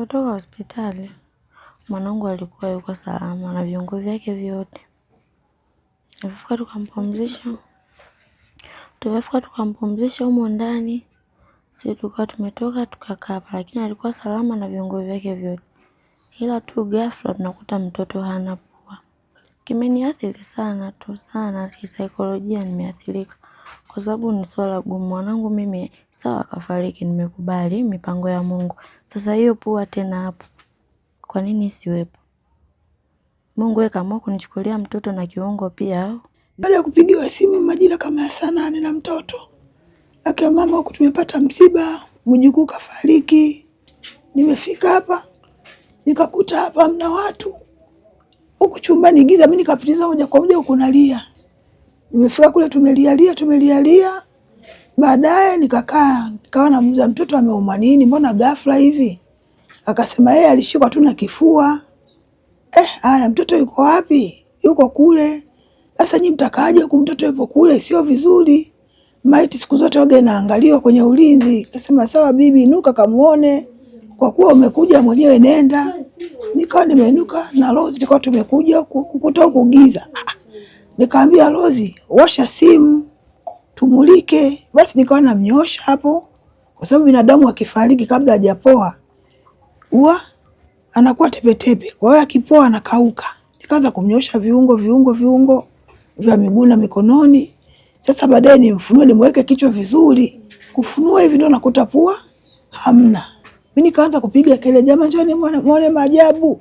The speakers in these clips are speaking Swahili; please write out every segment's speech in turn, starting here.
Tulivyotoka hospitali, mwanangu alikuwa yuko salama na viungo vyake vyote. Tulifika tukampumzisha, tulifika tukampumzisha humo ndani, sisi tukawa tumetoka tukakaa hapa, lakini alikuwa salama na viungo vyake vyote, ila tu ghafla tunakuta mtoto hana pua. Kimeniathiri sana tu sana kisaikolojia, nimeathirika kwa sababu ni swala gumu. Mwanangu mimi sawa kafariki, nimekubali mipango ya Mungu. Sasa hiyo pua tena hapo, kwa nini isiwepo? Mungu yeye kaamua kunichukulia mtoto na kiungo pia. Baada ya kupigiwa simu majira kama ya saa 8 na mtoto akia, mama, huku tumepata msiba, mjukuu kafariki. Nimefika hapa nikakuta hapa hamna watu, huku chumbani giza, mimi nikapitiza moja kwa moja huku nalia. Nimefika kule tumelialia tumelialia, baadaye nikakaa nikawa namuuliza mtoto ameumwa nini, mbona ghafla hivi? Akasema yeye alishikwa tu na kifua. Haya, mtoto yuko wapi? Yuko kule. Sasa nyinyi mtakaaje huku mtoto yupo kule? Sio vizuri. Maiti siku zote waga inaangaliwa kwenye ulinzi. Kasema sawa bibi, inuka kamuone, kwa kuwa umekuja mwenyewe, nenda. Nikawa nimeinuka na Rozi, tulikuwa tumekuja huku kukuta huku giza. Nikaambia Rozi, washa simu tumulike. Basi nikawa namnyoosha hapo, kwa sababu binadamu akifariki kabla hajapoa huwa anakuwa tepetepe, kwa hiyo akipoa anakauka. Nikaanza kumnyoosha viungo viungo viungo vya miguu na mikononi. Sasa baadaye nimfunue nimweke kichwa vizuri, kufunua hivi ndio nakuta pua hamna. Mimi nikaanza kupiga kelele, jamani, njoni muone maajabu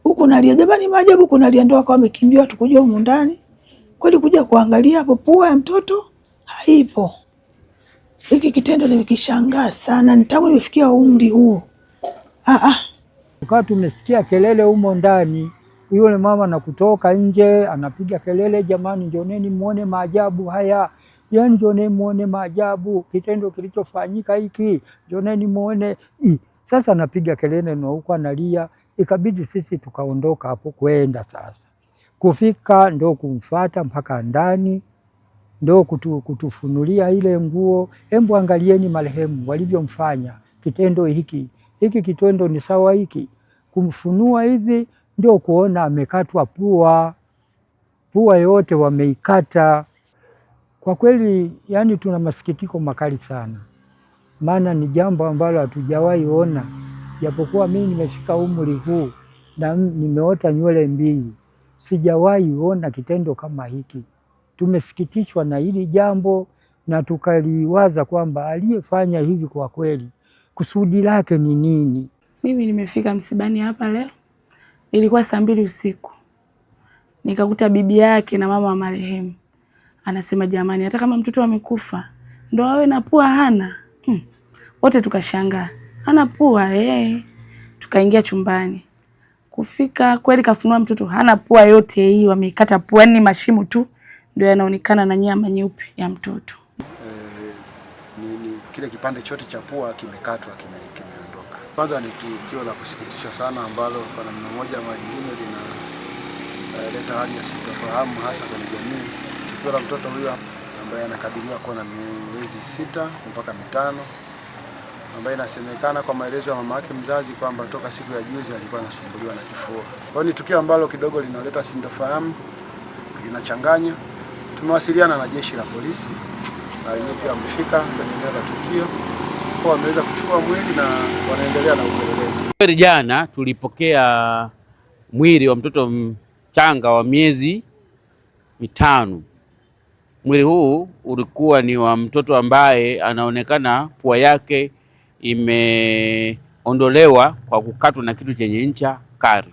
huku nalia, jamani, maajabu huku nalia. Ndio akawa amekimbia watu kuja humu ndani, kweli kuja kuangalia hapo pua ya mtoto haipo. Hiki kitendo nimekishangaa sana, ni tangu nimefikia umri huu. Tukawa tumesikia kelele humo ndani, yule mama na kutoka nje anapiga kelele, jamani, njoneni muone maajabu haya, yani njoneni muone maajabu, kitendo kilichofanyika hiki, njoneni muone. Sasa anapiga kelele na huko analia, ikabidi sisi tukaondoka hapo kwenda sasa. Kufika ndo kumfata mpaka ndani, ndo kutufunulia ile nguo. Embu angalieni marehemu walivyomfanya, kitendo hiki hiki kitendo ni sawa hiki, kumfunua hivi ndio kuona amekatwa pua, pua yote wameikata. Kwa kweli, yani tuna masikitiko makali sana, maana ni jambo ambalo hatujawahi ona, japokuwa mimi nimefika umri huu na nimeota nywele mbili, sijawahi ona kitendo kama hiki. Tumesikitishwa na hili jambo na tukaliwaza kwamba aliyefanya hivi kwa kweli kusudi lake ni nini? Mimi nimefika msibani hapa leo, ilikuwa saa 2 usiku, nikakuta bibi yake na mama wa marehemu anasema, jamani, hata kama mtoto amekufa ndo awe na pua hana? Wote tukashangaa, hana pua eh. Tukaingia chumbani, kufika kweli kafunua mtoto hana pua yote hii, wameikata pua, ni mashimo tu ndio yanaonekana na nyama nyeupe ya mtoto. Ni kile kipande chote cha pua kimekatwa, kimeondoka. Kwanza ni tukio la kusikitisha sana ambalo kwa namna moja ama nyingine linaleta hali ya sintofahamu hasa kwenye jamii. Tukio la mtoto huyo ambaye anakadiriwa kuwa na miezi 6 mpaka 5, ambaye inasemekana kwa maelezo ya mama yake mzazi kwamba toka siku ya juzi alikuwa anasumbuliwa na kifua. Kwa hiyo ni tukio ambalo kidogo linaleta sintofahamu, linachanganya. Tumewasiliana na jeshi la polisi na wenyewe pia wamefika kwenye eneo la tukio, kwa wameweza kuchukua mwili na wanaendelea na upelelezi. Jana tulipokea mwili wa mtoto mchanga wa miezi 5. Mwili huu ulikuwa ni wa mtoto ambaye anaonekana pua yake imeondolewa kwa kukatwa na kitu chenye ncha kali.